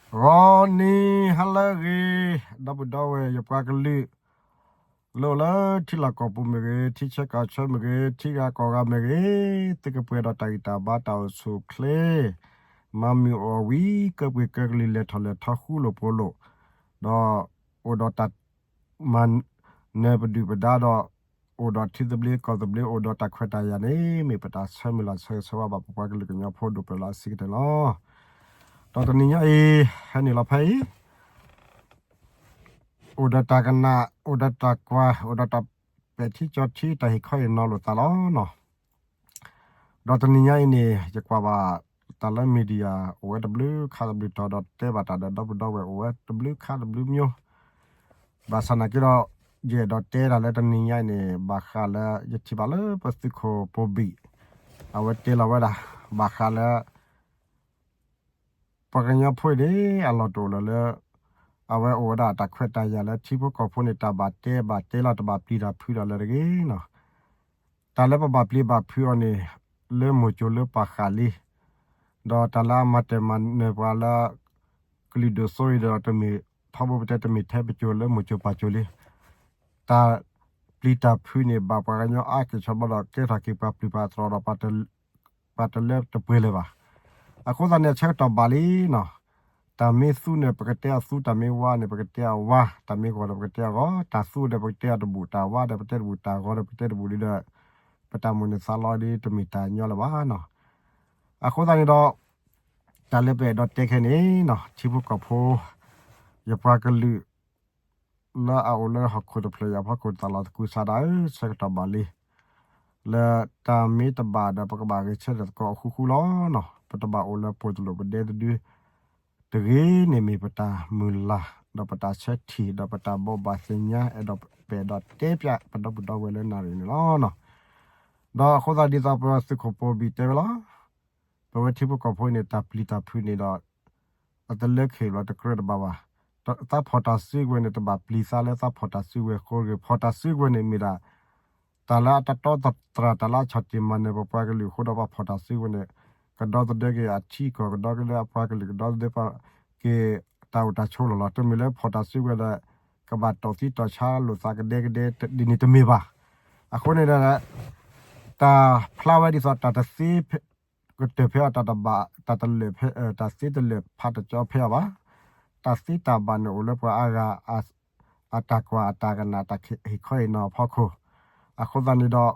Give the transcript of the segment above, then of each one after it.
ဂီၤနံၤဟါလၢအဂ့ၤ, ဒီပုၢ်ဒီဝဲၢ်ယပှၤကလုာ်, လၢအိၣ်လၢထံလီၢ်ကီၢ်ပူၤမ့ၢ်ဂ့ၤ, ထံဆၢကီၢ်ဆၢမ့ၢ်ဂ့ၤ, ထံဂၤကီၢ်ဂၤမ့ၢ်ဂ့ၤ, သုကပှဲၤဒီးတၢ်ဂံၢ်တၢ်ဘါတၢ်အိၣ်ဆူၣ်အိၣ်ချ့, မၤမုာ်အီၣ်ဝံၤ ကၢပှ့ၤကၢကလံၤ လဲၤထီၣ်လဲၤထီ ဃူလိာ်ဖိးလိာ်, ဒီးအိၣ်ဒီးတၢ် မၤနၢၤပဒုၣ်ပဒါဒီး အိၣ်ဒီးထံသဘျ့ကီၢ်သဘျ့ အိၣ်ဒီးတၢ်ခွဲးတၢ်ယာ်န့ၣ် မ့ၢ်ပတၢ်ဆၢမုၢ်လၢ်ဆၢဂ့ၤဆၢဝါဘၣ် ပပှၤကလုာ်ကညီဖိဒိၣ်ပှဲၤလၢအဆံးကတၢၢ်လီၤ. ဒီးတနံၤညါအံၤ ဟဲနုာ်လီၤဖဲအံၤ အိၣ်ဒီးတၢ်ကနၣ် အိၣ်ဒီးတၢ်ကွၢ် အိၣ်ဒီးတၢ်ပဲာ်ထံကၠီထံ တၢ်ဟ့ၣ်ခီဟ့ၣ်နီၤလိာ်သးလီၤနီၤ. ဒီးတနံၤညါအံၤန့ၣ် ယကွၢ်ဘၣ်တၢ်လၢ media အိၣ်ဝဲတဘျုးခါတဘျုးတီၤ ဒီးတဲဘၣ်တၢ်ဒီး ဒီပုၢ်ဒီဝဲၢ်အိၣ်ဝဲတဘျုးခါတဘျုးမိၢ်, ဘၣ်ဆၣ်နာ်က့ဒီး ယအဲၣ်ဒိးတဲတၢ်လၢတနံၤညါအံၤန့ၣ် ဘၣ်ဃးလၢယထံၣ်ဘၣ်လၢပသုးခိၣ်ပိၢ်ဘံၣ် အဝဲတဲလီၤဝဲဒၣ် ဘၣ်ဃးလၢ ပှၤကညီဖိအံၤန့ၣ် အလီၢ်တအိၣ်လၢၤလၢ အဝဲအိၣ်ဝဲဒၣ်တၢ်ခွဲးတၢ်ယာ်လၢထံဖိကီၢ်ဖိန့ၣ် တၢ်ဘၣ်တဲဘၣ်တဲလီၤ တဘၣ်ပျံၤတၢ်ဖုးဒီးလၢၤတဂ့ၤနီၤ. တၢ်လၢပဘၣ်ပျံၤဘၣ်ဖုးအီၤန့ၣ် လၢမိၢ်ကၠိလၢပှၤဃာ်လံ, ဒီးတၢ်လၢအမၤတၢ်မၤနၢၤပှၤလၢ ကလုာ်ဒိၣ်စိအံၤဒီးတမ့ၢ် ထီဘိပတဲတမ့ၢ်ထဲပကၠိလၢမိၢ်ကၠိပၢ်ကၠိလံ. တၢ်ပျံၤတၢ်ဖုးန့ၣ် ဘၣ်ပှၤကညီအါက့ၤဆီဘျီဒီး ကဲထီၣ်က့ၤပှၤပျုၢ်ပှၤတြီၤဒီး ပှၤတလၢတပှဲၤလၢၤဘၣ်. အဃိသတးန့ၣ် အဆၢကတီၢ်ဘၣ်လံနီၤ. တၢ်မ့ၢ်သူန့ၣ် ပကတဲအသူ, တၢ်မ့ၢ်ဝါန့ၣ် ပကတဲအဝါ, တၢ်မ့ၢ်ဂီၤဒီး ပကတဲအဂီၤ, တၢ်သူဒီး ပကတဲအတဘူၣ်, တၢ်ဝါဒီး ပတဲတဘူၣ်, တၢ်ဂီၤဒီး ပတဲတဘူၣ်ဒ်ဒီး ပတၢ်မိၣ်န့ၢ်သးလီဒ် တမ့ၢ်တၢ်ညီလၢၤဘၣ်နီၤ. အဃိသတးန့ၣ်ဒီး တၢ်လၢပအဲၣ်ဒိးတဲခဲန့ၣ်နီၤ ထံဖိကီၢ်ဖိ ယပှၤကလုာ် လၢအအိၣ်လၢဟီၣ်ခိၣ်တဖျၢၣ်အံၤအဖီခိၣ် တၢ်လီၢ်သကုၤဆးဒးဧၢ, ဆၢကတီၢ်ဘၣ်လံ လၢတၢ်မ့ၢ်တဘၣ်ဒီး ပကဘၣ်ဂဲၤဆၢထၢၣ်သကိးအဃူဃူလီၤနီၤ. ပတဘၣ်အိၣ်လၢပိၢ်တလိၣ်ပဒဲတဒုတဂ့ၤန့ၣ် မ့ၢ်ပတၢ်မုၢ်လၢ် ဒီးပတၢ်ဆၢထံၣ် ဒီးပတၢ်ဘိးဘၣ်သ့ၣ်ညါ အဲၣ်ဒိးပအဲၣ်ဒိးတဲဖျါပဒီပုၢ်ဒီဝဲၢ်လၢနၣ်ရံၣ်န့ၣ်လီၤ. ဒီးအဃိသတးဒ်သိးပသုးခိၣ်ပိၢ်ဘံၣ်တဲဝဲလီၤ. ပဝဲထံဖိကီၢ်ဖိန့ၣ် တၢ်ပျံၤတၢ်ဖုးန့ၣ်ဒီး အတလၢခံဘၣ် တကြၢးတဘၣ်ဘၣ်. သးဖီၣ်တၢ်စုကဝဲၤန့ၣ် တဘၣ်ပျံၤသးလၢသးဖီၣ်တၢ်စုကဝဲၤအဃိတဂ့ၤ. ဖီၣ်တၢ်စုကဝဲၤန့ၣ်မ့ၢ်ဒၣ် တၢ်လၢအတတီသတြၢ် တၢ်လၢအဆီၣ်တံၢ်မၤနၢၤပပှၤကလုာ်အဃိဒီး ပှၤဖီၣ်တၢ်စုကဝဲၤန့ၣ် ကဒီသဒၢက့ၤအထံအကီၢ် ကဒီသဒၢအပှၤကလုာ် ကဒီသဒၢက့ၤတၢ်အိၣ်တၢ်ဆိးလီၢ်လီၤ. တမ့ၢ်လၢဖီၣ်တၢ်စုကဝဲၤဒီး ကဘၣ်တီၢ်သံတီၢ်ဆါလိာ်သးကဒဲကဒဲဒ်န့ၣ်တမ့ၢ်ဘၣ်. အဃိန့ၣ်ဒီး တၢ်ဖျါဝဲဒ်သိးတၢ်တသ့ ကတၢၢ်ဖဲအီၤ တၢ်တဘၣ် တၢ်တလၢာ်ဖဲ တၢ်သ့တလၢာ်ဖးတကၠီဖဲအီၤဘၣ်. တၢ်သ့တၢ်ဘၣ်န့ၣ်အိၣ်လၢပှၤအါဂၤ အတၢ်ကွၢ်အတၢ်ကနၣ် တၢ်ဟ့ၣ်ခီဟ့ၣ်နီၤအဖီခိၣ်. အဃိသတးန့ၣ်ဒီး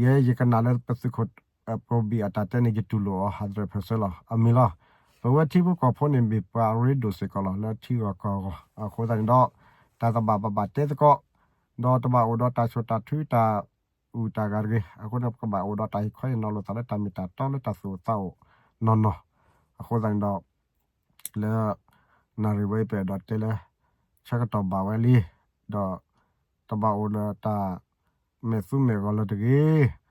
ယဲယကနၣ်လၢပသုးခိၣ်ပိၢ်ဘံၣ်အတၢ်တဲန့ၣ် ယတူၢ်လိာ်အီၤ hundred percent လီၤ. အမ့ၢ်လီၤ. ပဝဲထံဖိကီၢ်ဖိန့ၣ် မ့ၢ်ပှၤအရ့ဒိၣ်စ့ၢ်ကီးလီၤ လၢထံဂီၢ်ကီၢ်ဂီၢ်. အဃိသတးန့ၣ်ဒီး တၢ်တဘၣ်ပဘၣ်တဲသကိး ဒီးတဘၣ်အိၣ်ဒီးတၢ်ဆိၣ်တၢ်ထုတၢ်အုၣ်တၢ်ဂၤတဂ့ၤ. အဃိန့ၣ် ပကဘၣ်အိၣ်ဒီးတၢ်ဟ့ၣ်ခီဟ့ၣ်နီၤလိာ်သးလၢတၢ်မ့ၢ်တၢ်တီလၢတၢ်သူၣ်အိၣ်သးအိၣ်နီၢ်နီၢ်. အဃိသတးန့ၣ်ဒီး လၢ နၣ်ရံၣ်ဝဲအံၤ ပအဲၣ်ဒိးတဲလၢ ဆၢကတီၢ်ဘၣ်ဝဲလံ, ဒီးတဘၣ်အိၣ်ဒီးတၢ်မဲာ်သူမဲာ်ဂီၤလၢၤတဂ့ၤ.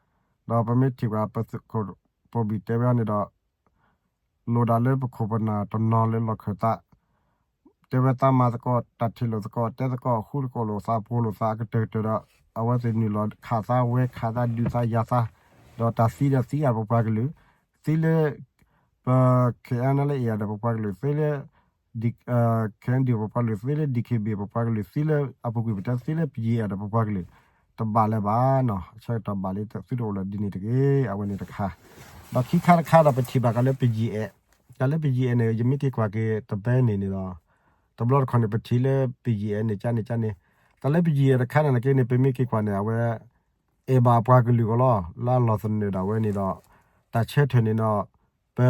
ဒီးပမ့ၢ်ထံၣ်ပှၤပသုးခိၣ်ပိၢ်ဘံၣ်တဲဝဲအီၤန့ၣ်ဒီး လိၣ်ဒၣ်လၢပခိၣ်ပနၢ်တနီၤလၢလီၢ်ခၢၣ်သး တဲဝဲသးမၤသကိး တၢ်ထံၣ်လိာ်သကိး တဲသကိး ဃူသကိးလိာ်သး ပှိၤလိာ်သးအကတၢၢ်ကတၢၢ်ဒီး အဝဲသ့ၣ်နုာ်လီၤခးသး ဝဲခးသး ဒုးသး ယၤသး, ဒီးတၢ်သံဒီးသံအါပပှၤကလုာ်, သံလၢ ပ ခဲအံၤလၢအံၤဒီးပပှၤကလုာ်သ့လၢ ခဲအံၤဒီးပပှၤကလုာ်သ့လၢ DKB ပပှၤကလုာ်သ့လၢ အပူၤကွံာ်ပတဲသ့လၢ ပယံၤအဲၣ်ဒီးပပှၤကလုာ် တဘၣ်လၢၤဘၣ်နီၤ. ဆၢကတီၢ်ဘၣ်လံ သုတအိၣ်လၢၤဒ်န့ၣ်တဂ့ၤ. အဝဲန့ၣ်တခါ, ဒီးခံခါတခါဒီးပထံၣ်ဘၣ်က့ၤလၢပယံၤအဲၣ်, တၢ်လၢပယံၤအဲၣ်န့ၣ် ယမ့ၢ်က့ၤကွၢ်က့ၤတဘဲန့ၣ်န့ၣ်ဒီး တဘျီတခီၣ်န့ၣ် ပထံၣ်လၢပယံၤအဲၣ်န့ၣ်ကန့ၣ်ကန့ၣ်, တၢ်လၢပယံၤအဲၣ်တခါန့ၣ်က့န့ၣ် ပမ့ၢ်က့ၤကွၢ်န့ၣ် အဝဲ အဲၣ်ဘၣ်အပှၤကလုာ်အဂီၢ်လီၤ. လၢအလီၢ်သနၢၣ်ဒၣ်ဝဲန့ၣ်ဒီး တၢ်ဆၢထၢၣ်န့ၣ်ဒီး ပ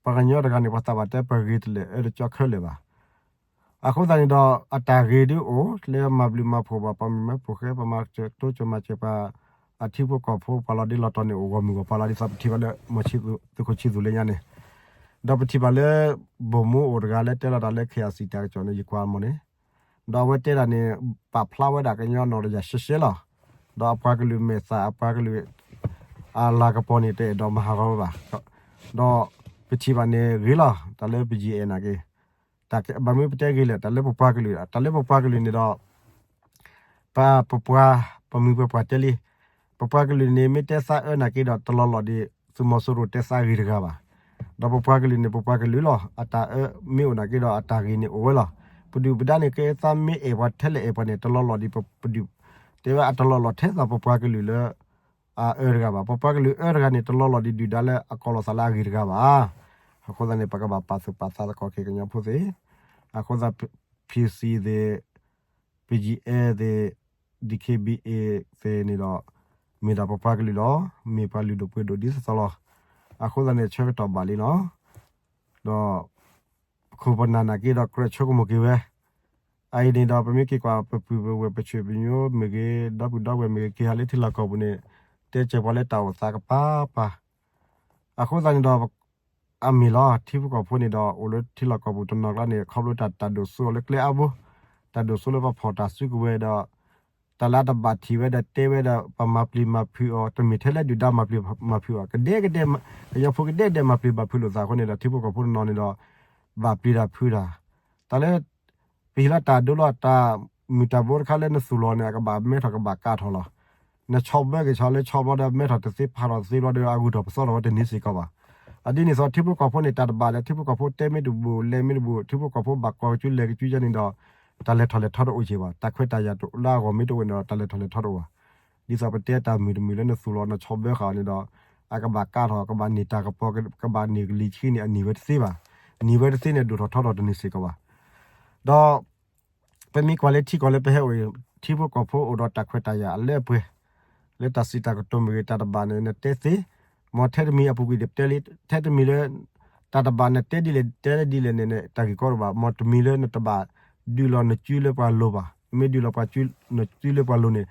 ပှၤကညီတဂၤန့ၣ် ပှၤသးဘၣ်တဲပဂ့ၤတလၢာ်အၢတကၠီခဲလၢာ်ဘၣ်. အဃိသတးန့ၣ်ဒီး အတၢ်ဂ့ၤဒုအိၣ် လၢမၤဘျုးမၤဖှိၣ်ဘၣ် ပှၤမုၢ်မၤဖှိၣ်ဃဲ ပှၤမၤစၢၤတိစၢၤမၤစၢၤပှၤ အထံဖိကီၢ်ဖိ ပှၤလီၤဒ့လီၤတီၤန့ၣ် အိၣ်ဂီၢ်မုၢ်ဂီၢ်ပှၤလီၤ. ဒ်သိးပထံၣ်ဘၣ်လၢ မီၤသုးခိၣ်ဆံသူးလၢညါန့ၣ်, ဒီးပထံၣ်ဘၣ်လၢ ဗိုလ်မှူးအိၣ်တဂၤလၢတဲလီၤတၢ်လၢ KIC တၢ်ကစီၣ်န့ၣ် ယကွၢ်မီၢ်န့ၣ်, ဒီးအဝဲတဲဒၣ်န့ၣ် ပာ်ဖျါဝဲဒၣ်ကညီနီၢ်တယၢ်ရှဲရှဲလီၤ. ဒီးအပှၤကလုာ်မဲာ်သၣ် အပှၤကလုာ် အလၤကပီၤန့ၣ် တအဲၣ်ဒိးမၤဟးဂီၤဝဲဘၣ်. ဒီးပထံၣ်ဘၣ်န့ၣ်ဂ့ၤလီၤ တၢ်လၢပယံၤအဲၣ်နာ်က့, ဘၣ်မနုၤပတဲဂ့ၤလဲၣ် တၢ်လၢပပှၤကလုာ် တၢ်လၢပပှၤကလုာ်န့ၣ်ဒီး ပ ပပှၤ ပမှံၤပပှၢ်တဲလံ, ပပှၤကလုာ်န့ၣ် မ့ၢ်တဲသးအၢနာ်က့ဒီး တလီၤလီၤဒ် သုးမီၤစိရိၤတဲသးဂ့ၤတဂၤဘၣ်. ဒီးပပှၤကလုာ်န့ၣ် ပပှၤကလုာ်လီၤ. အတၢ်အၢမ့ၢ်အိၣ်နာ်က့ဒီး အတၢ်ဂ့ၤန့ၣ်အိၣ်ဝဲလီၤ. ပဒုၣ်ပဒါန့ၣ် ကဲသးမ့ၢ်အဲၣ်ပှၤထဲလဲၣ်အဲၣ်ပှၤန့ၣ် တလီၤလီၢ်ဒံးပဒုၣ်, တဲဝဲအတလီၤလီၢ်ထဲသးပပှၤကလုာ်လၢ အအၢတဂၤဘၣ်. ပပှၤကလုာ်အၢတဂၤန့ၣ် တလီၤလီၢ်ဒံးဒုၣ်ဒါလၢအကိးလီၤသးလၢအဂ့ၤတဂၤဘၣ်. အဃိသတးန့ၣ် ပကဘၣ်ပာ်သူၣ်ပာ်သးသကိးက့ၤကညီဖိသ့ၣ်, အဃိသတး PC သ့ၣ်, BGF သ့ၣ်, DKBA သ့ၣ်န့ၣ်ဒီး မ့ၢ်ဒၣ်ပပှၤကလုာ်လီၤ. မ့ၢ်ပှၤလုၢ်ဒိၣ်ပှ့ၤဒိၣ်ဒ်သိးသိးလီၤ. အဃိသတးန့ၣ် ဆၢကတီၢ်ဘၣ်လံလီၤ. ဒီး ပခိၣ်ပနၢ်နာ်က့ဒီး ကြၢးဆိကမိၣ်က့ၤဝဲ. အအံၤန့ၣ်ဒီး ပမ့ၢ်က့ၤကွၢ်ပပုၢ်ပဝဲၢ်ပဆံးပညိမ့ၢ်ဂ့ၤ, ဒီပုၢ်ဒီဝဲၢ်မ့ၢ်ဂ့ၤ က့ၤဟးလၢထံလီၢ်ကီၢ်ပူၤန့ၣ် တဲစၢၤပှၤလၢတၢ်အိၣ်သးကပၤပၤ. အဃိသတးန့ၣ်ဒီး အမ့ၢ်လီၤ ထံဖိကီၢ်ဖိန့ၣ်ဒီး အိၣ်လၢထံလီၢ်ကီၢ်ပူၤတနီၤကျါန့ၣ် ခီဖျိတၢ်ဒိၣ်စိအီၤလၢကျဲအါဘိ, တၢ်ဒိၣ်စိလၢပဖီၣ်တၢ်စုကဝဲၤဒီး တၢ်လၢအတဘၣ်ထံၣ်ဝဲဒီးတဲဝဲဒီး ပမၤပျံၤမၤဖုးအီၤ, တမ့ၢ်ထဲလၢဒုၣ်ဒါမၤပျံၤမၤဖုးအီၤ, ကဒဲကဒဲ, ကညီဖိကဒဲကဒဲမၤပျံၤမၤဖုးလိာ်သးအဃိန့ၣ်ဒီး ထံဖိကီၢ်ဖိတနီၤန့ၣ်ဒီး ဘၣ်ပျံၤတၢ်ဖုးတၢ်, တၢ်လၢ ပဟံးလီၤတၢ်ဒိလီၤ တၢ်မုၢ်တၢ်ဘိတခါလၢနသူၣ်လီၤန့ၣ် အကဘၣ်မဲထီၣ်ကဘၣ်ကးထီၣ်လီၤ. နဆီဘၢက့ၤဆီလၢဆီဘျီဒီး မဲထီၣ်တသ့ဖးထီၣ်တသ့ဘျီဒီး အဂုၤထီၣ်ပသီထီၣ်ဝဲတန့ၢ်စ့ၢ်ကီးဘၣ်. အဒ်န့ၣ်သိး ထံဖိကီၢ်ဖိန့ၣ် တၢ်တဘၣ်ဒီး ထံဖိကီၢ်ဖိတဲမ့ၢ်တဘူၣ် လဲၤမ့ၢ်တဘူၣ် ထံဖိကီၢ်ဖိဘၣ်ကိးကၠူလဲၤကၠူယါန့ၣ်ဒီး တၢ်လဲၤထီၣ်လဲၤထီတအိၣ်က့ၤဘၣ်. တၢ်ခွဲးတၢ်ယာ်လၢအဂီၢ်မ့ၢ်တအိၣ်န့ၣ်ဒီး တၢ်လဲၤထီၣ်လဲၤထီတအိၣ်ဘၣ်. ဒ်သိးပတဲတၢ်မုၢ်တမုၢ်လၢနသူၣ်လီၤနဆီဘၢဃာ်အီၤန့ၣ်ဒီး အကဘၣ်ကးထီၣ် ကဘၣ်န့ၢ်တၢ်ကပီၤ ကဘၣ်န့ၢ်ကလံၤဆှံန့ၣ် အန့ၢ်ဝဲတသ့ဘၣ်. န့ၢ်ဝဲတသ့န့ၣ် ဒိၣ်ထီၣ်ထီထီၣ်တန့ၢ်စ့ၢ်ကီးဘၣ်. ဒီး ပမ့ၢ်ကွၢ်လၢထံကီၢ်လၢပဟဲအိၣ်အံၤ ထံဖိကီၢ်ဖိအိၣ်ဒီးတၢ်ခွဲးတၢ်ယာ်အလၢအပှဲၤ လၢတၢ်စံးတၢ်ကတိၤမ့ၢ်ဂ့ၤ တၢ်တဘၣ်န့ၣ် နတဲသ့, မ်ထဲတမံၤအပူၤကွံာ်ဒီးပတဲလံ, ထဲတမံၤလၢ တၢ်တဘၣ်နတဲဒ်လဲၣ်တဲဒ်လဲၣ်န့ၣ် တၢ်ဂ့ၢ်ကီတအိၣ်ဘၣ်. မ်တမံၤလၢနတဘၣ်ဒုးလီၤနစုလၢပှၤလိၤဘၣ်. မ့ၢ်ဒုးလီၤပှၤစု နစုလၢပှၤလိၤန့ၣ်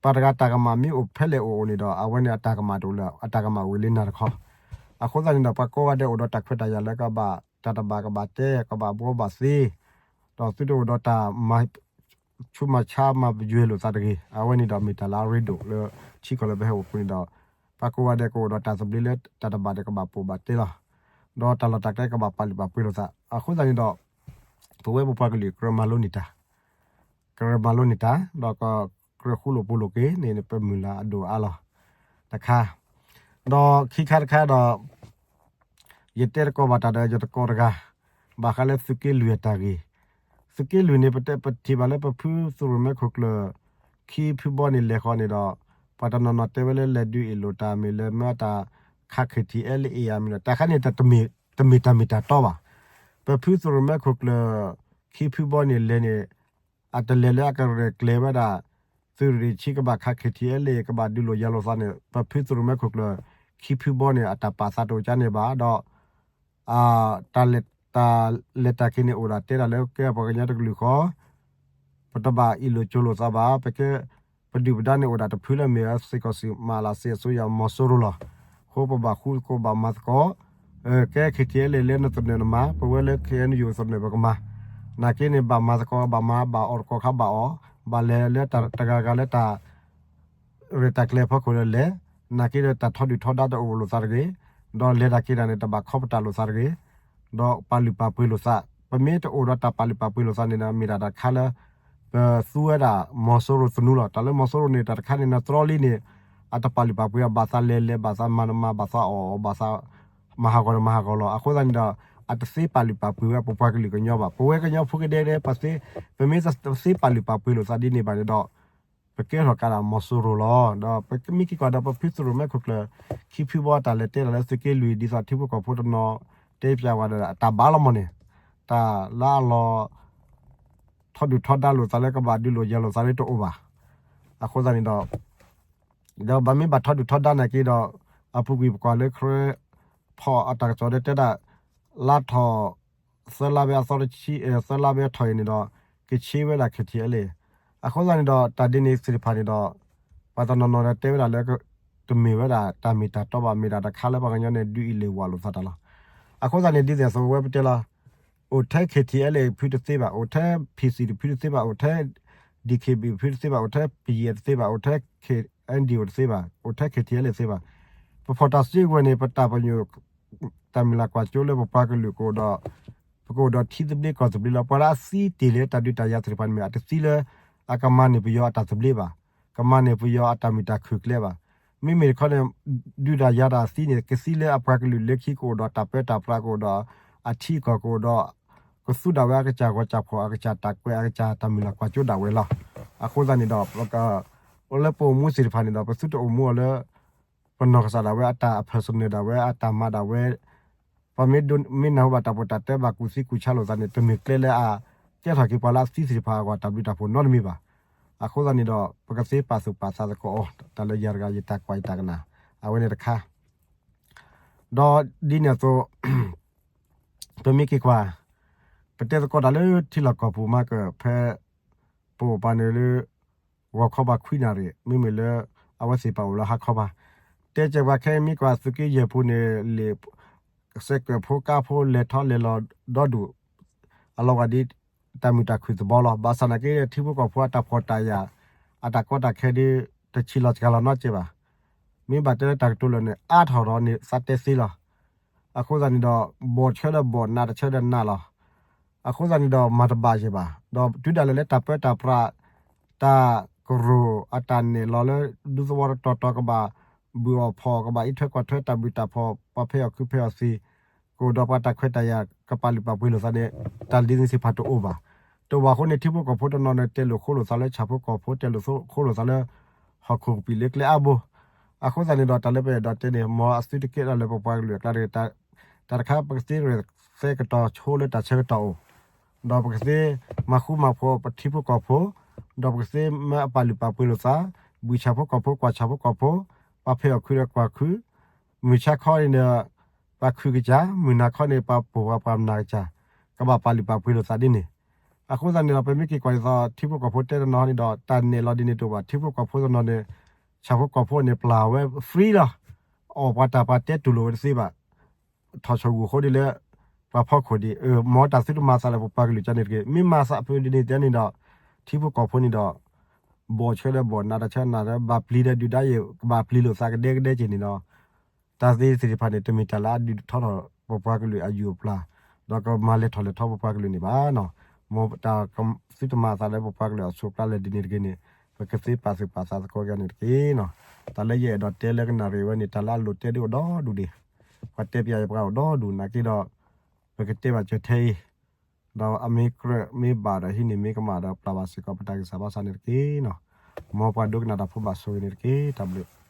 ပှၤတဂၤတၢ်ကမၣ်မ့ၢ်အိၣ်ဖဲလဲၣ်အိၣ်အိၣ်န့ၣ်ဒီး အဝဲန့ၣ်အတၢ်ကမၣ်တအိၣ်လၢၤ အတၢ်ကမၣ်အိၣ်ဝဲလၢနၤတခီ. အဃိသတးန့ၣ်ဒီး ပှၤကိးဂၤဒဲးအိၣ်ဒီးတၢ်ခွဲးတၢ်ယာ်လၢကဘၣ် တၢ်တဘၣ်ကဘၣ်တဲ ကဘၣ်ဘှီဘၣ်သ့, ဒီးသုတအိၣ်ဒီးတၢ်မၤ ဆူးမၤဆါမၤပယွဲလိာ်သးတဂ့ၤ. အဝဲန့ၣ်ဒီးမ့ၢ်တၢ်လၢအရ့ဒိၣ်လၢထံကီၢ်လၢပဟဲအိၣ်အပူၤန့ၣ်ဒီး ပှၤကိးဂၤဒဲးကအိၣ်ဒီးတၢ်သဘျ့လၢတၢ်တဘၣ်ဒီးကဘၣ်ပိာ်ဘၣ်တဲလီၤ. ဒီးတၢ်လီၢ်တၢ်ကျဲကဘၣ်ပာ်လုၢ်ပာ်ပှ့ၤလိာ်သး. အဃိသတးန့ၣ်ဒီး ပဝဲပပှၤကလုာ်ကြၢးမၤလိန့ၢ်တၢ် ကြၢးမၤလိန့ၢ်တၢ် ဒီးကကြၢးဃူလိာ်ဖိးလိာ်က့ၤန့ၣ် ပမုၢ်လၢ်အဒိၣ်အါလီၤ. တခါ ဒီးခံခါတခါဒီး ယတဲတကိးဘၣ်တၢ်ဒီးယတကိးတဂၤ ဘၣ်ဃးလၢသုးက့လွံၢ်အတၢ်ဂ့ၢ်. သုးက့လွံၢ်န့ၣ် ပတဲပထံၣ်ဘၣ်လၢပဖုသုးရိၣ်မဲခိၣ်ကျၢၢ် ခံဖုဘီန့ၣ်လဲၤဃီန့ၣ်ဒီး ပှၤတနီၤနီၤတဲဝဲလၢလဲၤဒုးအ့ၣ်လိာ်တၢ်မ့ၢ်လၢမ့ၢ်အတၢ်ခး KTLA အမ့ၢ်ဒီး တၢ်ခါန့ၣ် တမ့ၢ်တၢ်မ့ၢ်တၢ်တီဘၣ်. ပဖုသုးရိၣ်မဲခိၣ်ကျၢၢ် ခံဖုဘီန့ၣ်လဲၤန့ၣ် အတလဲၤလၢအကရဲၣ်ကျဲၤဝဲဒၣ် သုးရ့ၣ်ဆံကဘၣ်ခး KTLA ကဘၣ်ဒုးလိာ်ယၤလိာ်သးန့ၣ် ပဖုသုးရိၣ်မဲခိၣ်ကျၢၢ် ခံဖုဘီန့ၣ် အတၢ်ပာ်သးတအိၣ်ကါန့ၣ်ဘၣ်ဒီး တၢ်လဲၤတၢ်က့ၤန့ၣ်အိၣ်ဒၣ်တဲဒၣ်လၢကဲပှၤကညီတကလုာ်ဃီ ပတဘၣ်အ့ၣ်လိာ်ကၠိလိာ်သးဘၣ် ပကဲ ပဒုၣ်ပဒါန့ၣ်အိၣ်ဒၣ်တဖုလၢမ့ၢ်စ့ၢ်ကီးစံးမၤလၢစ့အစိယၤမီၤစိရိၤလီၤ. အဃိပဘၣ်ဃူသကိးဘၣ်မၤသကိး ကဲ KTLA လၢနသနၢၣ်နမၤ ပဝဲလၢ KNU သနၢၣ်ပကမၤ နာ်က့န့ၣ် ဘၣ်မၤသကိးဘၣ်မၤ ဘၣ်အီၣ်တကိးခါဘၣ်အီၣ် ဘၣ်လဲၤလၢတဂၤဂၤလၢတၢ် ရဲၣ်တၢ်ကျဲၤဖီခိၣ်လၢလဲၤ နာ်က့ဒီးတၢ်ထီဒုၣ်ထီဒါတအိၣ်လိာ်သးတဂ့ၤ, ဒီးလဲၤတၢ်က့ၤတၢ်န့ၣ် တဘၣ်ခီပတာ်လိာ်သးတဂ့ၤ, ဒီးပာ်လုၢ်ပာ်ပှ့ၤလိာ်သး, ပမ့ၢ်တအိၣ်ဒီးတၢ်ပာ်လုၢ်ပာ်ပှ့ၤလိာ်သးန့ၣ်ဒီး မ့ၢ်ဒၣ်တၢ်တခါလၢ ပသူဝဲဒၣ်မီၤစိရိၤသနူလီၤ. တၢ်လၢမီၤစိရိၤန့ၣ် တၢ်တခါန့ၣ် နတြီလံန့ၣ် အတပာ်လုၢ်ပာ်ပှ့ၤအီၤ ဘၣ်သးလဲၤလဲၤ ဘၣ်သးမၤနမၤ ဘၣ်သးအီၣ်အီၣ် ဘၣ်သး မၤဟးဂီၤန့ၣ်မၤဟးဂီၤလီၤ. အဃိသတးန့ၣ်ဒီး အတသ့ပာ်လုၢ်ပာ်ပှ့ၤဝဲပပှၤကလုာ်ကညီဘၣ်. ပဝဲကညီဖိကဒဲဒဲ ပသ့ ပမ့ၢ်တသ့ပာ်လုၢ်ပာ်ပှ့ၤလိာ်သးဒ်န့ၣ်ဘၣ်န့ၣ်ဒီး ပကဲထီၣ်ကးဒၣ်မီၤစိရိၤလီၤ. ဒီးပမ့ၢ်က့ၤကွၢ်ဒီးပဖုသုးရိၣ်မဲခိၣ်ကျၢၢ် ခံဖုဘီတၢ်လဲၤတဲတၢ်လၢသုးက့လွံၢ် ဒ်သိးထံဖိကီၢ်ဖိတနီၤတဲပျးဝဲဒီး တၢ်ဘၣ်လီၤမးန့ၣ် တၢ်လၢအလီၤ ထီဒုၣ်ထီဒါလိာ်သးလၢကဘၣ်ဒုးလိာ်ယၤလိာ်သးလၢတအိၣ်ဘၣ်. အဃိသတးန့ၣ်ဒီး ဒီးဘၣ်မ့ၢ်ဘၣ်ထီဒုၣ်ထီဒါနာ်က့ဒီး အပူၤကွံာ်ပကွၢ်လၢ ခရၢ ဖီၣ်အတၢ်ကစီၣ်ဒီးတဲဒၣ် လါထီၣ် သၢလါဘဲအသီတဆံ သၢလါဘဲထီၣ်အံၤန့ၣ်ဒီး ကဆ့ဝဲဒၣ် KTLA အဃိသတးန့ၣ်ဒီး တၢ်ဒ်န့ၣ်သ့ၣ်တဖၣ်န့ၣ်ဒီး ပှၤတနီၤနီၤဒီးတဲဝဲဒၣ်လၢ တမ့ၢ်ဝဲဒၣ်တၢ်မ့ၢ်တၢ်တီဘၣ် မ့ၢ်ဒၣ်တၢ်တခါလၢပှၤကညီန့ၣ် ဒုးအ့ၣ်လိာ်ဝးလိာ်သးတၢ်လီၤ. အဃိသတးန့ၣ် ဒ်သိးသိးဝဲပတဲလီၤ အိၣ်ထဲ KTLA ဖုတသ့ဘၣ်, အိၣ်ထဲ PC တဖုတသ့ဘၣ်, အိၣ်ထဲ DKB ဖုတသ့ဘၣ်, အိၣ်ထဲ ပယဲၢ်တသ့ဘၣ်, အိၣ်ထဲ KNDO တသ့ဘၣ်, အိၣ်ထဲ KTLA တသ့ဘၣ်. ပဖီၣ်တၢ်စုကဝဲၤန့ၣ် ပတၢ်ပညိၣ် တၢ်မုၢ်လၢ်ကွၢ်စိလၢပပှၤကလုာ်ကအိၣ်ဒီး ပကအိၣ်ဒီးထံသဘျ့ကီၢ်သဘျ့လီၤ. ပှၤလၢအသံတ့ၢ်လၢတၢ်ဒုးတၢ်ယၤသ့ၣ်တဖၣ်န့ၣ်မ့ၢ် အတသံလၢ အကမၤန့ၢ်ပယီၤအတၢ်သဘျ့ဘၣ်, ကမၤန့ၢ်ပယီၤအတၢ်မုာ်တၢ်ခုၣ်ကျဲဘၣ်. မ့မ့ၢ်တခီန့ၣ် ဒုးတၢ်ယၤတၢ်သံန့ၣ် ကသံလၢအပှၤကလုာ်လၢခံကအိၣ်ဒီးတၢ်ပၢတၢ်ပြးကအိၣ်ဒီး အထံအကီၢ်ကအိၣ်ဒီး ကသူဒၣ်ဝဲအကစၢ်ဂီၤကၢ်ဖီၣ် အကစၢ်တၢ်ကွဲး အကစၢ်တၢ်မုၢ်လၢ်ကွၢ်စိဒၣ်ဝဲလီၤ. အဃိသတးန့ၣ်ဒီး ပက လၢပအိၣ်မူသ့ၣ်တဖၣ်န့ၣ်ဒီး ပသုတအိၣ်မူအီၤလၢ ပနီၢ်ကစၢ်ဒၣ်ဝဲအတၢ်အ personal ဒၣ်ဝဲအတၢ်မၤဒၣ်ဝဲ ပမ့ၢ်ဒိးမ့ၢ်နၢ်ဟူဘၣ်တၢ်ပီးတၢ်တဲဘၣ်ကူၣ်သံကူၣ်ဆါလိာ်သးန့ၣ် တမ့ၢ်ကျဲလၢအကဲထီၣ်က့ၤပှၤလၢအသံသ့ၣ်တဖၣ်အဂီၢ်တၢ်ဘျုးတၢ်ဖှိၣ်နီတမံၤဘၣ်. အဃိသတးန့ၣ်ဒီး ပကသ့ပာ်သူၣ်ပာ်သးသကိးအီၤ တၢ်လၢယၤတဂၤယတၢ်ကွၢ်ယတၢ်ကနၣ် အဝဲန့ၣ်တခါ ဒီးဒ်န့ၣ်အသိး ပမ့ၢ်က့ၤကွၢ် ပတဲသကိးတၢ်လၢထံလီၢ်ကီၢ်ပူၤမးက ဖဲ ပအိၣ်ပာ်န့ၣ်လၢ ဂီၤခီဘၣ်ခွံနၣ်ရံၣ် မ့မ့ၢ်လၢ အဝဲသ့ၣ်ပာ်အိၣ်လၢဟါခီဘၣ်. တဲစဲးပှၤခဲအံၤမ့ၢ်ကွၢ်သုးက့ယဲၢ်ပူၤန့ၣ် လံာ် စဲးကၢၣ်ဖိကါဖိလဲၤထီၣ်လဲၤလီၤဒီဒူၣ် အလီၤဂာ်ဒ် တၢ်မုာ်တၢ်ခုၣ်သဘီလီၤ. ဘၣ်ဆၣ်နာ်က့ ထံဖိကီၢ်ဖိအတၢ်ဖှီၣ်တၢ်ယာ် အတၢ်ကီတၢ်ခဲဒ် တဆံးလီၤစှၤလီၤနီတစဲးဘၣ်. မ့ၢ်ဘၣ်တဲလၢတၢ်ကတိၤလၢာ်န့ၣ် အါထီၣ်ဒီးန့ၣ်သးတဲသ့လီၤ. အဃိသတးန့ၣ်ဒီး ဘီၣ်တဆၢဒီးဘီၣ် နးတဆၢဒီးနးလီၤ. အဃိသတးန့ၣ်ဒီး မၤတဘၣ်ယဲၢ်ဘၣ်. ဒီးတုၤဒၣ်လဲာ်လၢတၢ်ပၢတၢ်ပြး တၢ်ကရူၢ်အတၢ်နဲၣ်လီၤလၢ ဒူသဝီတတီၤတီၤကဘၣ် ဘုၣ်အီၣ်ဖီၣ်အီၤ ကဘၣ်အံးထွဲကွၢ်ထွဲတၢ်ဘျုးတၢ်ဖှိၣ် ပှၤဖဲအီၣ်ခုဖဲအီၣ်သံ ကအိၣ်ဒီးပှၤတၢ်ခွဲးတၢ်ယာ် ကပာ်လုၢ်ပာ်ပှ့ၤလိာ်သးန့ၣ် တၢ်လံၤသ့ၣ်တဖၣ်တအိၣ်ဘၣ်. တအိၣ်ဘၣ်အဃိန့ၣ် ထံဖိကီၢ်ဖိတနီၤန့ၣ် တဲလိာ်ဃိလိာ်သးလၢဆၣ်ဖိကီၢ်ဖိ တဲလိာ်ဃိလိာ်သးလၢ ဟီၣ်ခိၣ်ကပံာ်လၢကျဲအါဘိ အဃိသတးန့ၣ်ဒီး တၢ်လၢပအဲၣ်ဒိးတဲန့ၣ် မ်အသုတကဲထီၣ်လၢပပှၤကလုာ်အကျါတဂ့ၤ, တၢ်တခါ ပကသ့ရဲၣ်သဲကတီၤဆိလၢတၢ်ဆၢကတီၢ်အိၣ်, ဒီးပကသ့မၤဃူမၤဖိးပထံဖိကီၢ်ဖိ, ဒီးပကသ့မၤအပာ်လုၢ်ပာ်ပှ့ၤလိာ်သး, ဘုၣ်ဆၣ်ဖိကီၢ်ဖိ ကွၢ်ဆၣ်ဖိကီၢ်ဖိ, ပှၤဖဲအီၣ်ခုဒီးကွၢ်ခု, မုၢ်ဆါခီန့ၣ်ဒီး ပှၤခုကစၢ်, မုၢ်နၤခီန့ၣ် ပှၤပိာ်ပှၤပှၤမနၤကစၢ်, ကဘၣ်ပာ်လုၢ်ပာ်ပှ့ၤလိာ်သးဒ်န့ၣ်. အဃိသတးန့ၣ်ဒီး ပမ့ၢ်က့ၤကွၢ်ဒ်သိး ထံဖိကီၢ်ဖိတဲတနီၤန့ၣ်ဒီး တၢ်နဲၣ်လီၤဒ်န့ၣ်တအိၣ်ဘၣ်. ထံဖိကီၢ်ဖိတနီၤန့ၣ် ဆၣ်ဖိကီၢ်ဖိန့ၣ် ပျၢ်ဝဲ free လီၤ. အီၣ်ပှၤတၢ်ပှၤတဲတူၢ်လိာ်ဝဲတသ့ဘၣ်. ထီၣ်ဆိၣ်ဂူာ်ဃိဒ်လၢ ပှၤဖီခိၣ်ဒံး, မ်တၢ်သုတမၤသးလၢပပှၤကလုာ်ကန့ၣ်တက့ၢ်. မ့ၢ်မၤသးဖဲဒ်န့ၣ်တဲန့ၣ်ဒီး ထံဖိကီၢ်ဖိန့ၣ်ဒီး ဘီၣ်ဆၢဒီးဘီၣ် နးတဆၢနးဒီး ဘၣ်ပျံၤဒီးဒုၣ်ဒါယဲၢ် ကဘၣ်ပျံၤလိာ်သးကဒဲကဒဲက့ၤန့ၣ်ဒီး တၢ်သ့သ့ၣ်တဖၣ်န့ၣ် တမ့ၢ်တၢ်လၢအဒုးထီထီၣ်ပပှၤကလုာ်အယုၢ်အပျၢ်, ဒီးကမၤလဲၤထီၣ်လဲၤထီပပှၤကလုာ်န့ၣ်ဘၣ်နီၤ. မ်တၢ်သုတမၤသးလၢပပှၤကလုာ်အဆိးအကျါလဲၣ်ဒ်န့ၣ်တက့ၢ်န့ၣ် ပကသ့ပာ်သူၣ်ပာ်သးသကိးကန့ၣ်တက့ၢ်နီၤ. တၢ်လၢယအဲၣ်ဒိးတဲလၢကနၣ်ရံၣ်ဝဲန့ၣ် တၢ်လၢအလိၤတဲဒ်အိၣ်ဒီဒူၣ်ဒံး, ပှၤတဲပျးယပှၤအိၣ်ဒီဒူၣ်နာ်က့ဒီး ပကတဲဘၣ်စၢၤထဲအံၤ, ဒီးအမ့ၢ်ကြၢးမ့ၢ်ဘၣ်ဒီးဟံးန့ၢ်မ့ၢ်ကမၣ်ဒီးပျၢ်ဘၣ်စ့ၢ်ကီးပတၢ်ဂံၢ်စၢ်ဘါစၢ်န့ၣ်တက့ၢ်နီၤ. မ်ပှၤဒိကနၣ်တၢ်ဖိဘၣ်ဆိၣ်ဂ့ၤန့ၣ်တက့ၢ်. တၢ်ဘျုး